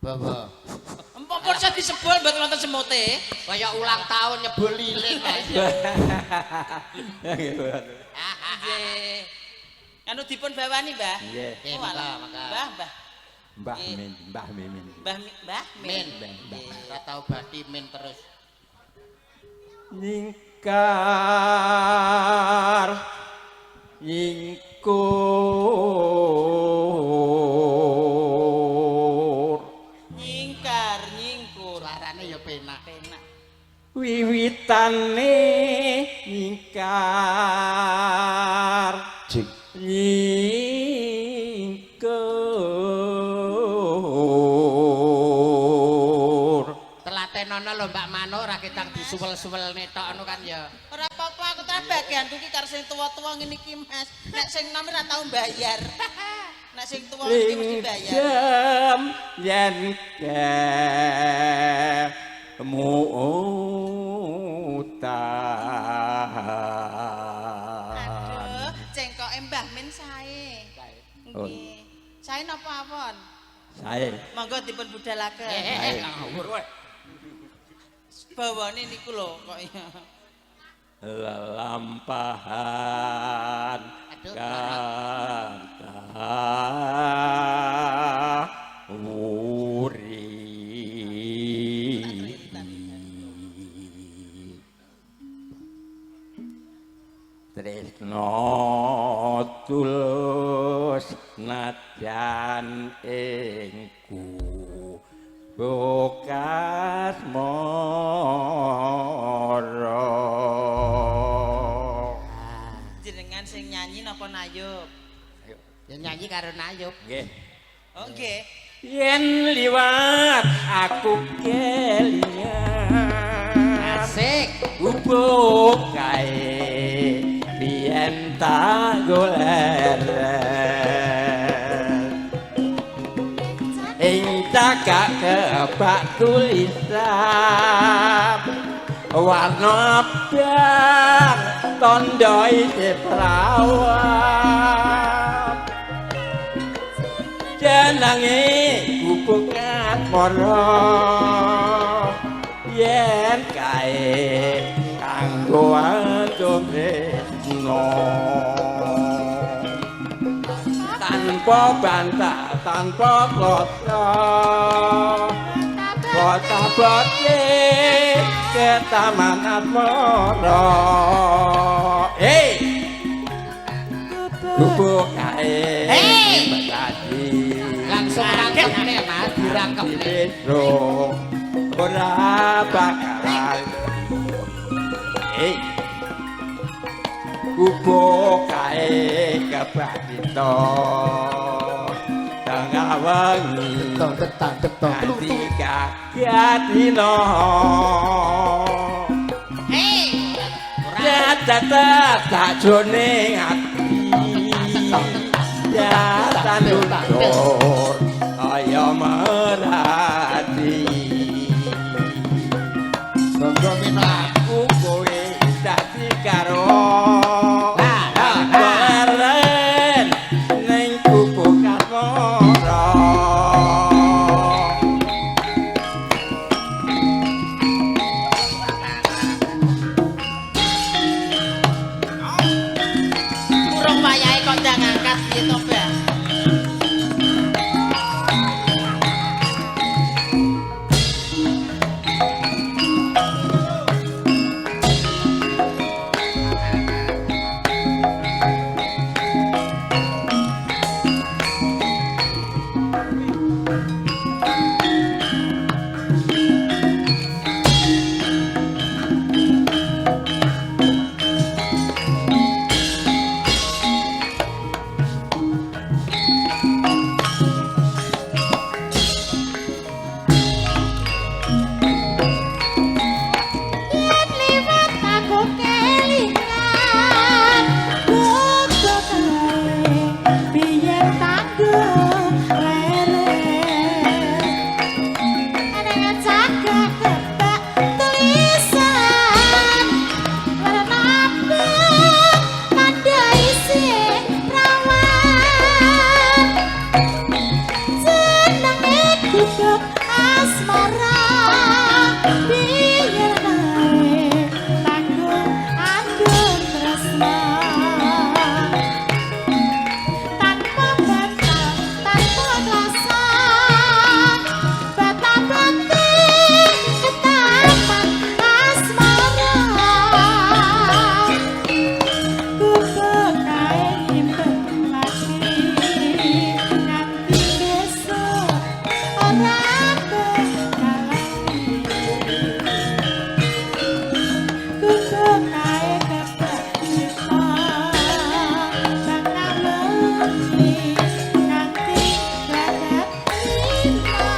Bawa. Empuk pun saya disebul mboten wonten semute. Kaya ulang tahun nyebul lilin. Nggih. Anu dipun bawani, Mbah. Nggih. Nggih, Oh, alah. monggo, monggo. Mbah, Mbah. Mbah Nggih. Min, Mbah Mimin. Mbah Mbah Min. Min. Mbah. Ora tau bati min terus. Nyingkar nyingkur. Nyingkar, nyingkur. Suarane ya penak. Penak. Wiwitane nyingkar nyingkur. Telatenono lho Mbak Manuk ora ketang disuwel-suwelne tok ngono kan ya. Ora apa-apa aku ta bagianku ki karo sing tuwa-tuwa ngene iki, Mas. Nek sing nom ora tau mbayar. Nek sing tuwa ngene iki mesti bayar. Ling yen kemu utang. Aduh, cengkoke Mbah Min sae. Nggih. Sae napa awon? Sae. Monggo dipun budalaken. Eh, ngawur kowe. Bawane niku lho kok ya. Lelampahan Aduh, kata wuri. Tresno tulus najan ing bekas moro. Jenengan sing nyanyi napa nayub? Ya nyanyi karo nayub. Nggih. Oh nggih. Yen liwat aku kelingan. Asik. Gubuk kae biyen tak goleren. Ing cakak kebak tulisan warna abang tondo isih perawan, jenenge gubuk asmara yen kae kanggo adom tresno tanpa bantah tanpa kloso bota-bote ke Taman Asmara. Hei, gubuk kae. Hei! Betadi. Langsung rangkepne Mas, dirangkepne. Besok ora bakal. Hei, gubuk kae kebakito tengah wengi Tetang tetang tetang. nganti kaget dino. Hei. Ora Ya tetep sakjroning ati ya tandur kaya merati. Monggo minah. Aku kowe dadi karo Nah, nah, nah. leren ning gubuk asmara. Urung wayahe kok ndang angkat piye to, Mbah? Gubuk asmara biyen kae tanggung anggun tresna tanpa batal tanpa rasa bata-bati ketaman asmara gubuk kae nyimpen lagi nganti besok ora bakal gubuk kae kebak cita bakal wengi nganti babat lina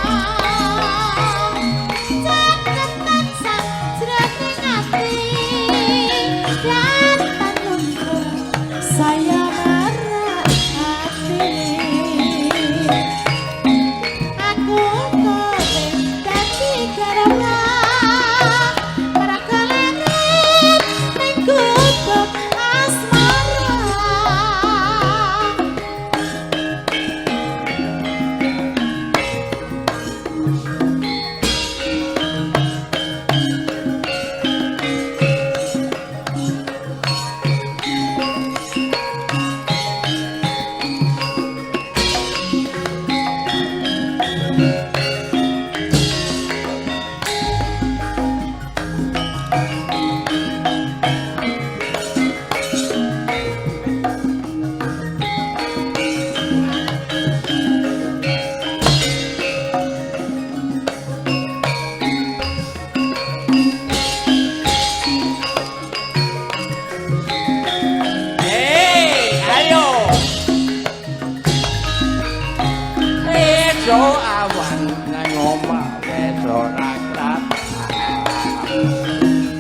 caketan sajroning ati dan luntur saya marak hati. Aku kowe dadi garwa merga leren ning gubuk asmara. Hei, ayo. Esuk awan nang omah wis ora krasa.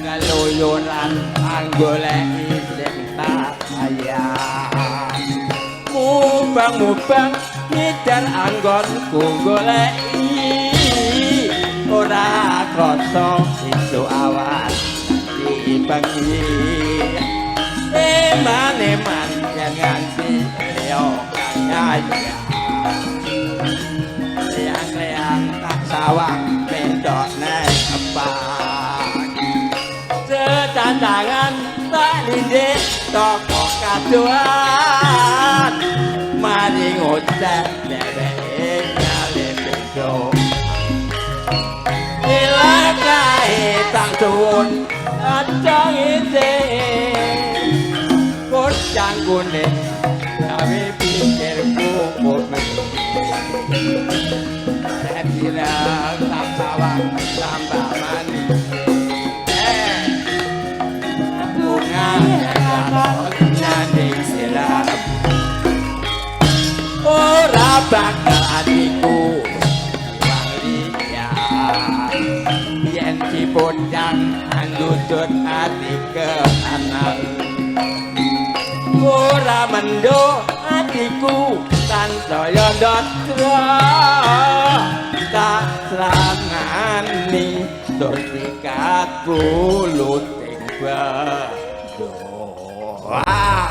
Keluyuran anggoleki sing tak sayang. Mubang-mubang ngidar anggonku goleki. Ora krasa esuk awan dibengi. Eman-eman yen nganti leo kang ayah. Leang-leang tak sawang bendok neng epak. Setantangan tak lindik toko kadoan. Mari ngoceh dheweke nyale bendok. Ilakae tak suwun aja ngisih. Kocang kuning gawe pikirku kono. Pirang tak sawang tambah manis. Bunga nyanding sirap. Ora bakal atiku iwang liya. Yen dipundang andudut ati keanan. Ora mendo atiku tansaya ndatra. Tak srangani tur sikat buluting bendo. Ah.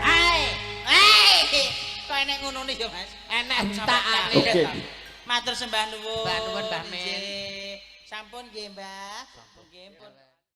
Hai. Hei. Kok enek ngono ya, Mas? Enek hutakane. Oke. Matur sembah nuwun. Mbah nuwun, Mbah Min. Nggih. Sampun nggih, Mbah.